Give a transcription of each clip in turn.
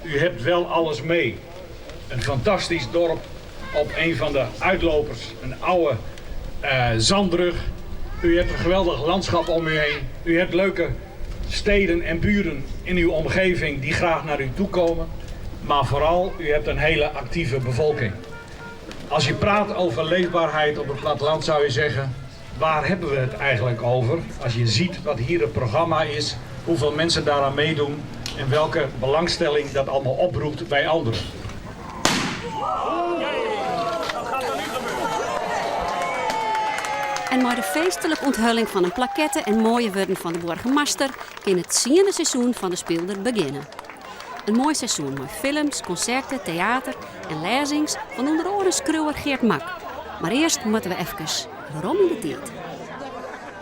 U hebt wel alles mee. Een fantastisch dorp op een van de uitlopers, een oude uh, zandrug. U hebt een geweldig landschap om u heen. U hebt leuke steden en buren in uw omgeving die graag naar u toe komen. Maar vooral, u hebt een hele actieve bevolking. Als je praat over leefbaarheid op het platteland zou je zeggen... waar hebben we het eigenlijk over? Als je ziet wat hier het programma is, hoeveel mensen daaraan meedoen... en welke belangstelling dat allemaal oproept bij anderen. En mei de feestlike ûnthulling fan in plakette en moaie wurden fan de boargemaster kin it tsiende seizoen fan de Spylder begjinne. In moai seizoen mei films, konserten, teater en lêzings fan ûnder oaren skriuwer Geert Mak. Mar earst moatte we efkes werom yn de tiid.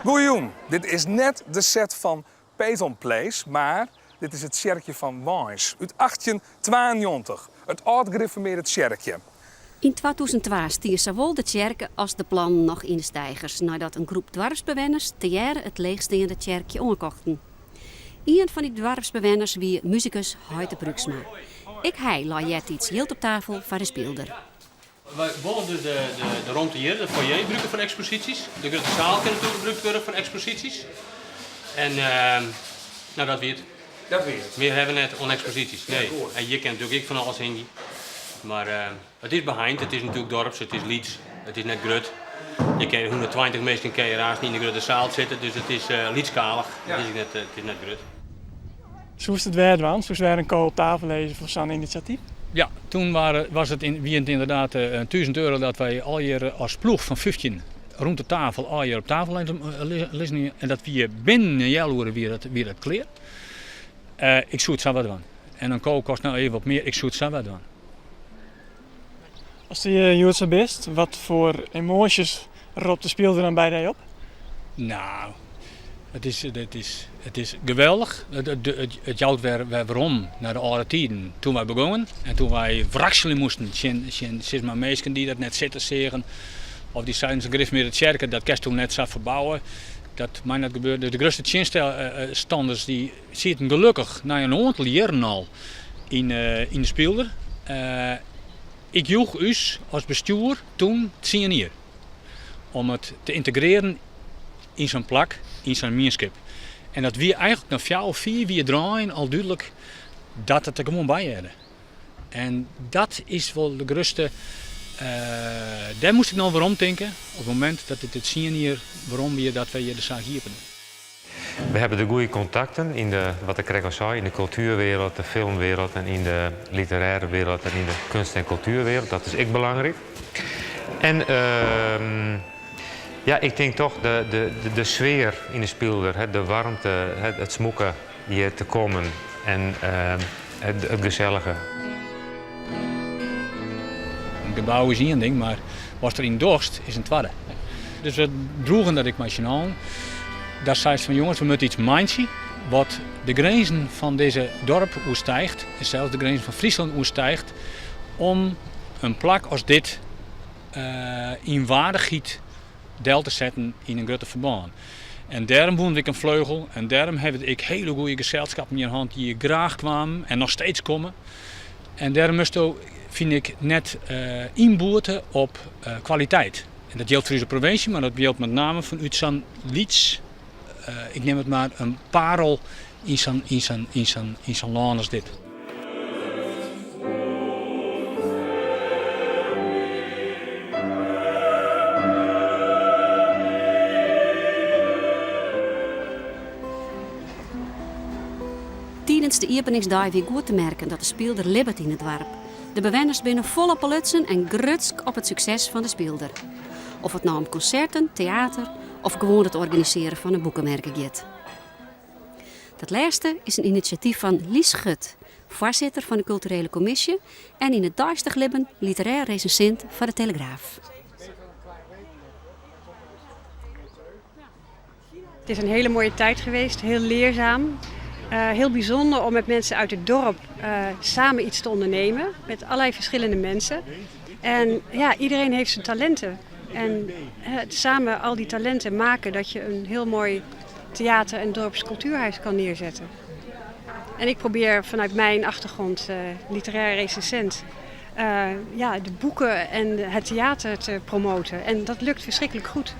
Goejûn, dit is net de set fan Peton Place, mar dit is it tsjerkje fan Warns út 1892, it âld-grifformearde tsjerkje. Yn 2002 stie sawol de tsjerke as de plannen noch yn de steigers neidat in groep doarpsbewenners tegearre it leechsteande tsjerkje oankochten. Ien fan dy doarpsbewenners wie musikus Hoite Pruiksma. Ek hy lei eartiids jild op tafel foar de Spylder. Wy wolle dus de, de, de romte hjir, de foyer, brûke foar eksposysjes. De grutte saal kin natuerlik brûkt wurde foar eksposysjes. En uh, no, dat wie it. Dat wie it. Mear hawwe we net oan eksposysjes. Nee. En hjir kin natuerlik ek fan alles hingje. Mar uh, it is beheind, it is natuerlik dorps, it is lyts, it is net grut. Je kinne 120 minsken kinne hjir aanst yn de grutte saal sitte, dus it is uh, lytsskalich. Ja. It is net, it is net grut. Soest it wer dwaan? Soest wer in ko op tafel lizze foar sa'n inisjatyf? Ja, toen waren, was het in, wie het inderdaad 1000 euro dat wij al hier als ploeg van 15 rond de tafel al hier op tafel lizzen. En dat wie binnen in healoere wie dat klear. Uh, ik soe it sa wer dwaan. En in ko kost no even wat mear, ik soe it sa wer dwaan. Ast hjir hjoed sa bist, wat foar emoasjes ropt de Spylder dan by dy op? Nou, it is, it is, it is geweldich. It, it, it jout wer, wer werom nei de âlde tiden. Toen wy begongen en toen wy wrakselje moasten tsjin, tsjin sis mar, minsken dy't dat net sitten seagen. Of dy seiden sa'n grifformearde tsjerke, dat kinst toen net sa ferbouwe. Dat mei net gebeure. Dus de grutste tsjinstanners dy sieten gelokkich nei in oantal jierren al yn, yn de Spylder. Uh, ik joech ús as bestjoer toen 10 jier om it te yntegrearjen yn sa'n plak, yn sa'n mienskip. En dat wie eigentlik nei fjouwer, fiif jier draaien al dúdlik dat it der gewoan by hearde. En dat is wol de grutste. Uh, dêr moast ik no werom tinke op it momint dat it 10 jier werom wie dat wy hjir de saak iepenen. We hebben de goede contacten in de, wat ik krekt al sei, in de cultuurwereld, de filmwereld en in de literaire wereld en in de kunst- en cultuurwereld. Dat is ek belangryk. En uh, ja, ik tink toch de, de, de, de sfear yn de Spylder, de waarmte, it smûke hjir te kommen en uh, it, it gesellige. In gebou is ien ding, mar watst deryn dochst is in twadde. Dus we droegen dat ek mei syn allen. Dêr seist fan jonges, we moatte iets meitsje wat de grinzen fan dizze dorp oerstiicht en sels de grinzen fan Fryslân oerstiicht om in plak as dit uh, yn waardichheid del te setten yn in grutte ferbân. En dêrom woene we ek in fleugel en dêrom hawwe we ek hiele goede geselskappen hjir hân dy't hjir graach kwamen en noch steeds komme. En dêrom moatsto, fyn ik, net uh, ynboete op uh, kwaliteit. En dat jildt foar ús provinsje, mar dat jildt met name fanút sa'n lyts, uh, ik neam it mar in parel yn sa'n yn sa'n yn sa'n yn sa'n lân as dit. Tidens de iepeningsdei wie goed te merken dat de Spylder libbet yn it doarp. De bewenners binne folop belutsen en grutsk op it sukses fan de Spylder. Oft it no om konserten, teater of gewoan it organisearjen fan in boekemerke giet. Dat lêste is in inisjatyf fan Lies Schut, foarsitter fan de kulturele kommisje en yn it deistich libben literêr resinsint foar de Telegraaf. Het is een hele mooie tijd geweest, heel leerzaam. Uh, heel bijzonder om met mensen uit het dorp uh, samen iets te ondernemen. Met allerlei verschillende mensen. En ja, iedereen heeft zijn talenten. En uh, samen al die talenten maken dat je een heel mooi theater- en dorpscultuurhuis kan neerzetten. En ik probeer vanuit mijn achtergrond, literair recensent, ja, de boeken en het theater te promoten. En dat lukt verschrikkelijk goed.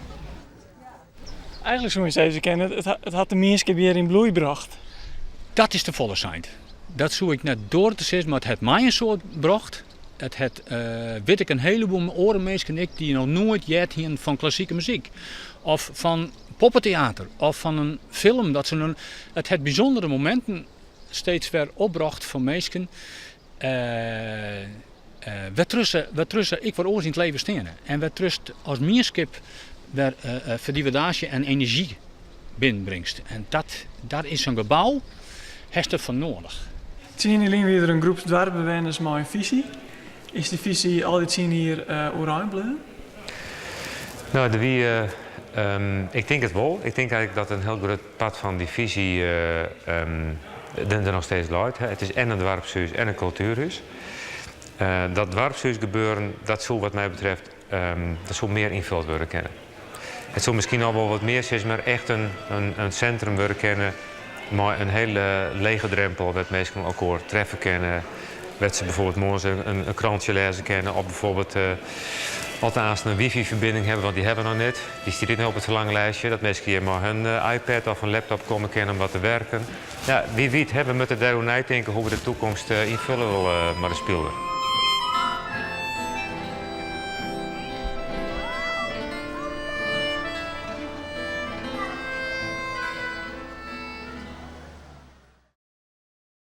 Eigenlik soe je sizze kinne, it hat de mienskip hjir yn bloei brocht. Dat is te folle sein. Dat soe ik net doare te sizzen, mar it hat my in soad brocht. It hat, wit ik, in heleboel oare minsken ek dy't noch noait heard hienen fan klassike muzyk. Of fan poppeteater, of fan in film. Dat se in, it hat bysûndere mominten steeds wer opbrocht foar minsken. Wêrtroch't se ek wer oars yn it leven steane. En wêrtroch'tst as mienskip wer ferdivedaasje en enerzjy binnenbringst. En dat, daar is sa'n gebou hast derfoar nedich. Tsien jier lyn wie der in groep doarpsbewenners mei in fisy. Is dy fisy al dy tsien jier oerein bleaun? No, der wie, ik tink it wol. Ik tink eigenlik dat in hiel grut part fan dy fisy der noch steeds leit. It is en in doarpshûs en in kultuerhûs. Dat doarpshûsgebeuren, dat soe wat my betreft, dat soe mear ynfuld wurde kinne. It soe miskien al wol wat mear sis mar echt in sintrum wurde kinne mei in hiele lege drempel wêr't minsken elkoar treffe kinne, wêr't se bijvoorbeeld moarns in krantsje lêze kinne of bijvoorbeeld alteast in wifi-ferbining hawwe, want dy hawwe we noch net. Dy stiet ek noch op it ferlanglistje, dat minsken hjir mei hun iPad of hun laptop komme kinne om wat te werken. Ja, wie wit, hè, we moatte dêroer neitinke hoe't we de takomst ynfolje wolle mei de Spylder.